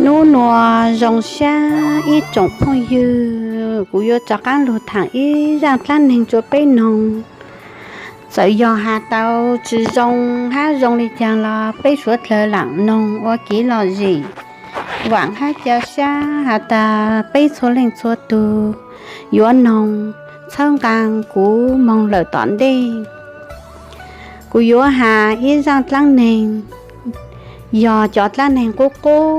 Nub nua zoo sab ib tsoom phooj ywg, kuv yuav rov qaab lug thaam ib zaaj dlaab neeg rua peb noog. Txawm yog has tau tsi zoo hab zoo le caag los peb suav dlawg laam noog ua kev lom zem. Vaam hab ca sab has tas peb txhua leej txhua tug yuav noog txhawb nqaa kuv moog lawm tom ntej. Kuv yuav has ib zaaj dlaab neeg, yog cov dlaab neeg qub qub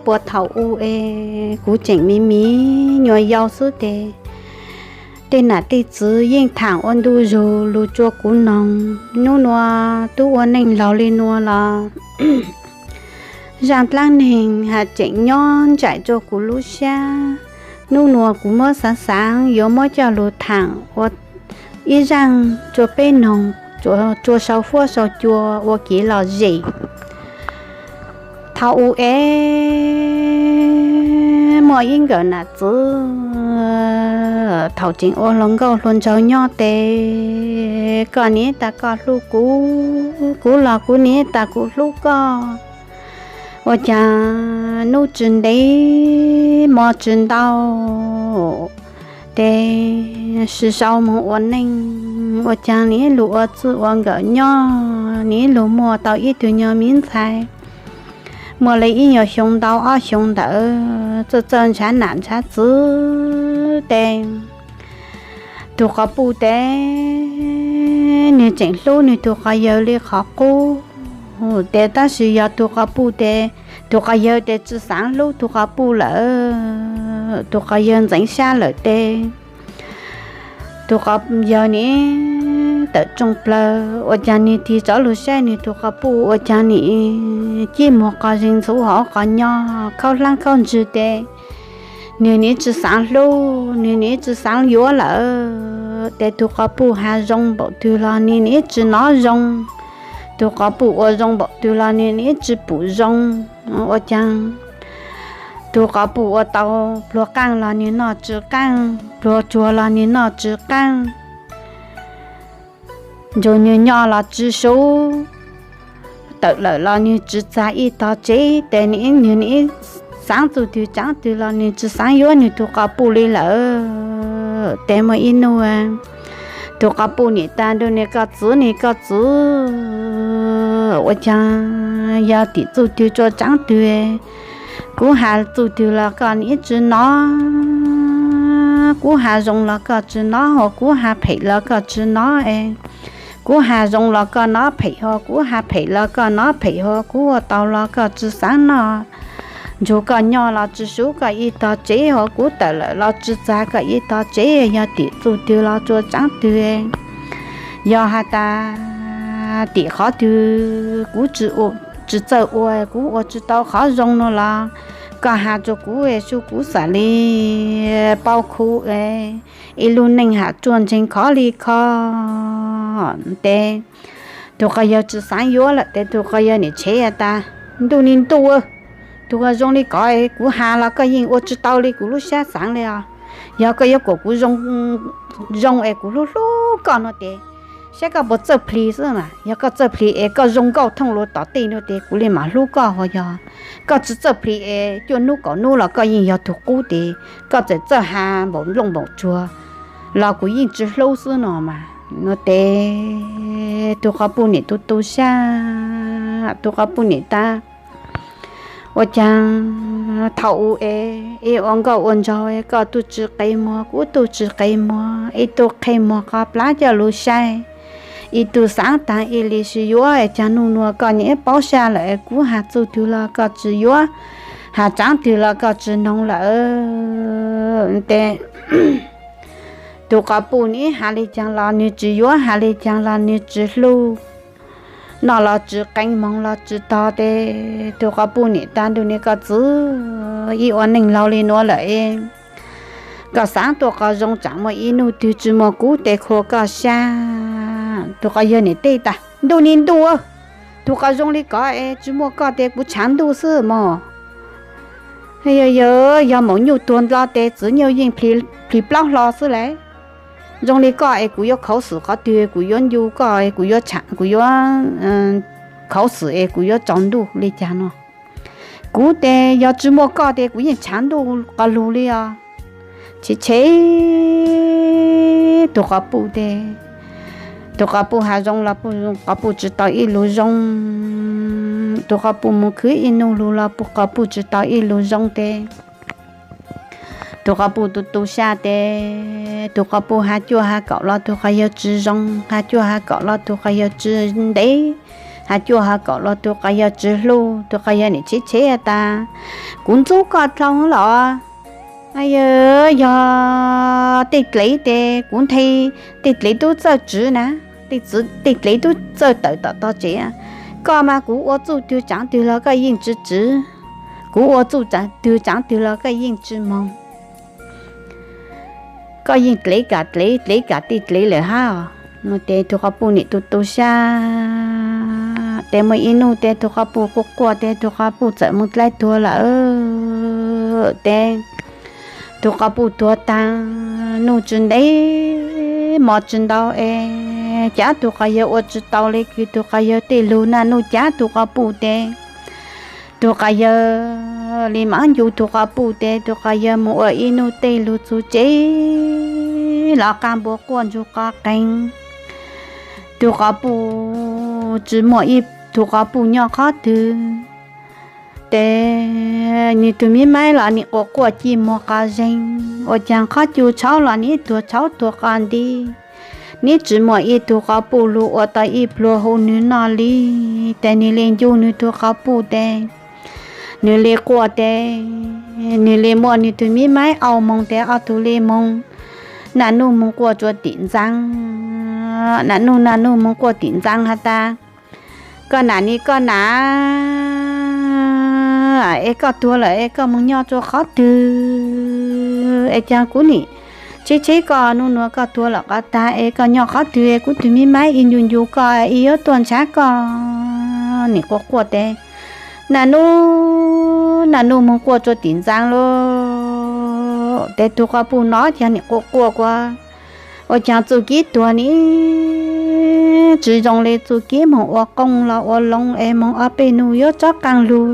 puag thaum u es kuv tseem miv miv nyuas yau xwb tes tej nam tej txwv yeej thaam ua ntu zug lug rua kuv noog. Nub nua tub ua neej laug le nua los zaaj dlaab neeg has tseem nyob nraim rua kuv lub sab. Nub nua kuv muab xaav xaav yuav muab coj lug thaam ua ib zaaj rua peb noog, rua sau fuab sau cua ua kev lom zem. Thaum u es muaj ib nkawm nam txwv thaum tseem ua hluas nkauj hluas nraug nyob tes koj niam tas koj hlub kuv, kuv los kuv niam tas kuv hlub koj. Ua caag nub tsi ntev mo tsi ntau tes sim sau moog ua neej, ua caag nim lug ua txwj ua nkawm nyob, nim lug muaj tau ib tug nyuas miv ntxhais. Muaj le ib nyuas xyoo ntau ob xyoo ntawd txawj txawj ntshav nam ntshav txwv tes tug quas puj tes nwg tseem hlub nwg tug quas yawg le qhov qub tes tab sis yog tug quas puj tes, tug quas yawg tes tsi xaav hlub tug quas puj lawm, tug quas yawg ntxeev sab lawm tes tug quas yawg nim tawm tsooj plawg, ua caag nwg tig rov lug saib nwg tug quas puj ua caag nim cib muag qhov zeeg ntxhuv hauv qhov nyob khaub hlaab khaub ntswg tes nwg nim tsi xaav hlub, nwg nim tsi xaav yuav lawm tes tug quas puj has zoo npaum twg los nwg nim tsi nov zoo, tug quas puj ua zoo npaum twg los nwg nim tsi pum zoo. Ua caag tug quas puj ua tau pluag qaaj los nwg noj tsi qaaj, pluag tsuag los nwg noj tsi qaaj, ntsug nwg nyob los tsi sub, tawm lawm los nwg tsi txag ib tog tsev tes nwg nim xaav txuj twg tsaav twg los nwg tsi xaav yuav nwg tug quas puj le lawm. Tes muaj ib nub tug quas puj nim tas nrug nwg koj txwv, nwg koj txwv, ua caag yog tim txuj twg rua tsaav twg, kuv has txuj twg los koj nim tsi nov, kuv has zoo los koj tsi nov, ho kuv has phem los koj tsi nov es, kuv has zoo los koj nov phem, ho kuv has phem los koj nov phem, ho kuv ua tau los koj tsi xaav noj, ntsug koj nyob los tsi sub koj ib tog tsev, ho kuv tawm lawm los tsi txag koj ib tog tsev, yog tim txuj twg los rua tsaav twg. Yog has tas tim qhov twg kuv tsi txawj ua, kuv ua tsi tau qhov zoo no los koj has rua kuv es sub kuv xam li paub khu ib lub neej ham tsuaj ntseeg khov li kho tes tug quas yawg tsi xaav yuav lawm tes tug quas yawg nim tshev tas, ntuj ni ntuj, tug quas zoo li koj es kuv has los koj yeej ua tsi tau li kuv lub sab xaav li os. Yog koj yuav kuas kuv zoo es kuv hlub hlub koj no tes saib koj puas txawj plig xwb mas. Yog koj txawj plig es koj zoo nkauj thooj lug tom tej no tes kuv le maam hlub koj, ho yog koj tsi txawj plig es cuaj nub kaum nub los koj yeej yog tug qub tes koj txawm txawj has npaum nplooj npaum tsuag los kuv yeej tsi hlub xwb no mas. No tes tug quas puj nim tu tu sab, tug quas puj nim tas, ua caag thaum u es ib ua nkauj ua nraug koj tub tsi qe muag kuv tub tsi qe muag, ib tug qhe muag qhov plab coj lug saib, ib tug xaav taag ib li sib yuav es caag nub nua koj nim paub sab lawm, kuv has txuj twg los koj tsi yuav, has tsaav twg los koj tsi noog lawm tes tug quas puj nim has li caag los nwg tsi yuav, has li caag los nwg tsi hlub, noj los tsi qee, moog los tsi tog tes tug quas puj nim tas nrug nwg koj txwv, ib ua neej laug li nua lawm es koj xaav tuaj qhov zoo tsaam muaj ib nub twg tsi muaj kuv tes khuam koj sab. Tug quas yawg nim teb tas, ntuj ni ntuj, tug quas zoo li koj es tsi muaj koj tes kuv tshaav ntuj xwb mog. Yog, yog maum nyuj tuag ndlo tes txiv nyuj yeej plig plaub hlo xwb lawm. Zoo li koj es kuv yuav khauv xwm qhov twg, kuv yuav ncu koj, kuv yuav, kuv yuav khauv xwm es kuv yuav tsaus ntuj li cas no. Kuv tes yog tsis muaj koj tes kuv yeej tshav ntuj qos lug li os. Chev chev tus quas puj tes, tus quas puj has zoo los quas puj tsis tau ib lus zoo, tus quas puj mus khwv ib nub lug los quas puj tsis tau ib lus zoo tes tus quas puj tu tu sab tes, tus quas puj has cuaj has kaum los tus quas yawg tsis zoo, has cuaj has kaum los tus quas yawg tsis ntev, has cuaj has kaum los tus quas yawg tsis hlub, tus quas yawg nim chev chev tas, kuv ntxub koj dlhau los, yog tej dlev tes kuv nthe, tej dlev tub txawj tswv na, tej dlev tub txawj tawm tom tog tsev. Koj mas kuv ua txuj twg tsaav twg los koj yeej tsis tswv, kuv ua txuj twg tsaav twg los koj yeej tsis moog. Koj yeej dlev kam dlev, dlev kam tej dlev lawm hab. Nug tes tus quas puj nim tu tu sab tes muaj ib nub tes tus quas puj quaj quaj tes tus quas puj txawm moog dlaib tuag lawm tes tus quas puj tuag taag, nuj tsis ntev mov tsis ntau es, cav tus quas yawg ua tsis tau le kws tus quas yawg tej lug naj nuj cav tus quas puj tes, tus quas yawg li maam ncu tus quas puj tes tus quas yawg moog ua ib nub tej lug txug tsev los qab npua quaj ntsug qhov qeeg. Tus quas puj tsis muaj ib tug quas puj nyob qhov twg tes, nwg tug miv maib los nim quaj quaj ci muag qhov zeeg, ua caag qhov cu tshauv los nim tuag tshauv tuag qhov nti. Nim tsis muaj ib tug quas puj lug ua tau ib pluag hu nwg noj li. Tes nwg li ncu nwg tug quas puj tes, nwg li quaj tes, nwg li muaj nwg tug miv maib au moog tes ob tug li moog, naj nuj moog quaj rua tim ntxaa, naj nuj naj nuj moog quaj tim ntxaa has tas, koj nam ni koj nam, es koj tuag lawm es koj moog nyob rua qhov twg es caag kuv nim tseb tseb koj nuj nuav koj tuag lawm qhov tag es koj nyob qhov twg es kuv tug miv maib ib ncu ncu koj ib yuav tuaj ntshav koj. Nim quaj quaj tes, naj nuj naj nuj moog quaj rua tim ntxaa lawm tes tug quas puj nov caag nim quaj quaj kuas, ua caag txuj kev tuag nim tsis zoo le txuj kev moog ua qoob los ua loo es moog ob peb nub yuav tsob qaab lug.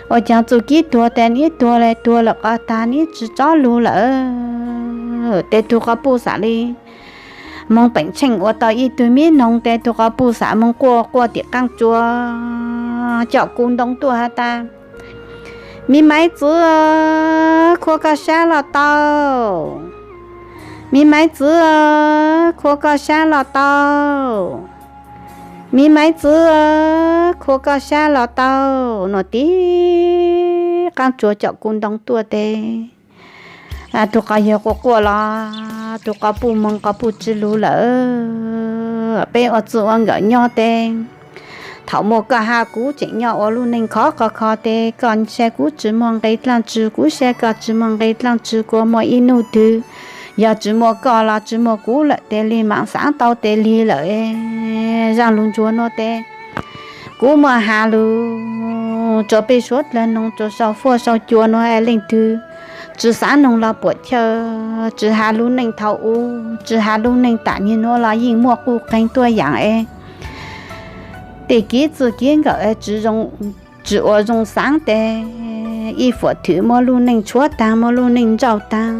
Ua caag txuj kev tuag tes nim tuag le tuag lawm qhov tag nim tsis tsob lug lawm. Tes tug quas puj xam li moog peem tsheej ua tau ib tug miv noog tes tug quas puj xam moog quaj quaj tim qaab tsua coj kuv ntoo tuaj has tas, miv maib txwv, khuam koj sab los tau. Miv maib txwv, khuam koj sab los tau. Miv maib txwv, khuam koj sab los tau. Nuav tib qaab tsua coj kuv ntoo tuaj tes, tug quas yawg quaj quaj los tug quas puj moog quas puj tsis lug lawm. Peb ua txwj ua nkawm nyob tes, thaum muaj koj has kuv tseem nyob ua lub neej khov qhov kho tes, koj saib kuv tsis muaj nqe dlaaj tsi, kuv saib koj tsis muaj nqe dlaaj tsi, kuas muaj ib nub twg yog tsis muaj koj los tsis muaj kuv lawm tes li maam xaav tau tes li lawm. Zaaj lug ntsuag nuav tes, kuv muaj has lug rua peb suav dlawg noog, rua sau fuab sau cua nuav es leej twg tsis xaav noog los puam chawj, tsis has lub neej thaum u, tsis has lub neej tam nyeg nuav los yeej muaj quj qeeg tuaj yaam es tej kev txwj kev nkawm es tsis ua zoo xaav tes, ib fuam thwm muab lub neej tshuav taag, muab lub neej nrauj taag.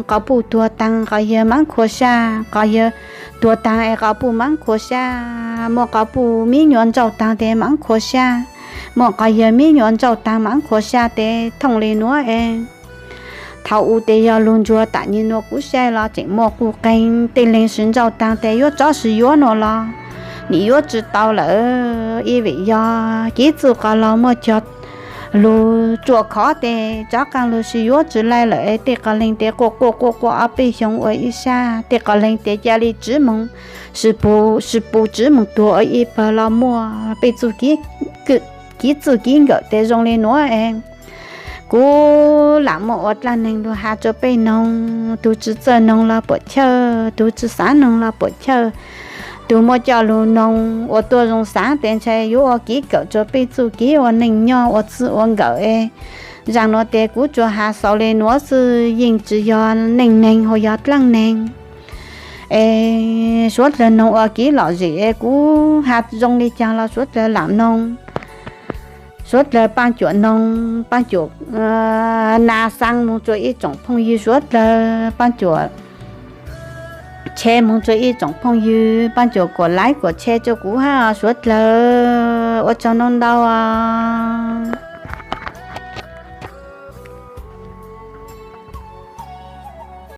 Quas puj tuag taag quas yawg maam khua sab, quas yawg tuag taag es quas puj maam khua sab, muaj quas puj miv nyuas nrauj taag tes maam khua sab, muaj quas yawg miv nyuas nrauj taag maam khua sab tes thooj li nuav es. Thaum u tes yog lug ntsuag tam nyeg nuav kuv saib los tseem muaj quj qeeg, tej leeg sib nrauj taag tes yuav tsob sib yuav nuav los nim yuav tsis tau lawm, ib vim yog kev txwj qos los muaj cog lug tsua khov tes tsob qaab lug sib yuav tsis laij lawm. Tej quas leeg tes quaj quaj quaj quaj ob peb xyoo ua ib sab, tej quas leeg tes ca li tsiv moog, sib pug tsiv moog tuag ua ib pawg los muaj. Peb txuj kev txwj kev nkawm tes zoo li nuav es. Kuv lam muaj ua dlaab neeg lug has rua peb noog, tug tsis txawj noog los puam chawj, tug tsis xaav noog los puam chawj, tug muaj coj lug noog ua tuaj zoo xaav tes ntshai yuav ua kev kawm rua peb txuj kev ua neej nyob ua txwj ua nkawm es. Zaaj nuav tes kuv tsuas has xaus li nuav xwb, yeej tsis yog neej neeg hos yog dlaab neeg es suav dlawg noog ua kev lom zem es kuv has zoo li caag los suav dlawg lam noog. suav dlawg, paaj cuam noog, paaj cuam nas xaa moog tsua ib tsoom phooj ywg suav dlawg, paaj cuam tshe moog tsua ib tsoom phooj ywg, paaj cuam kuam like kuam tshe tsua kuv hab suav dlawg, ua tsaug ntau ntau os.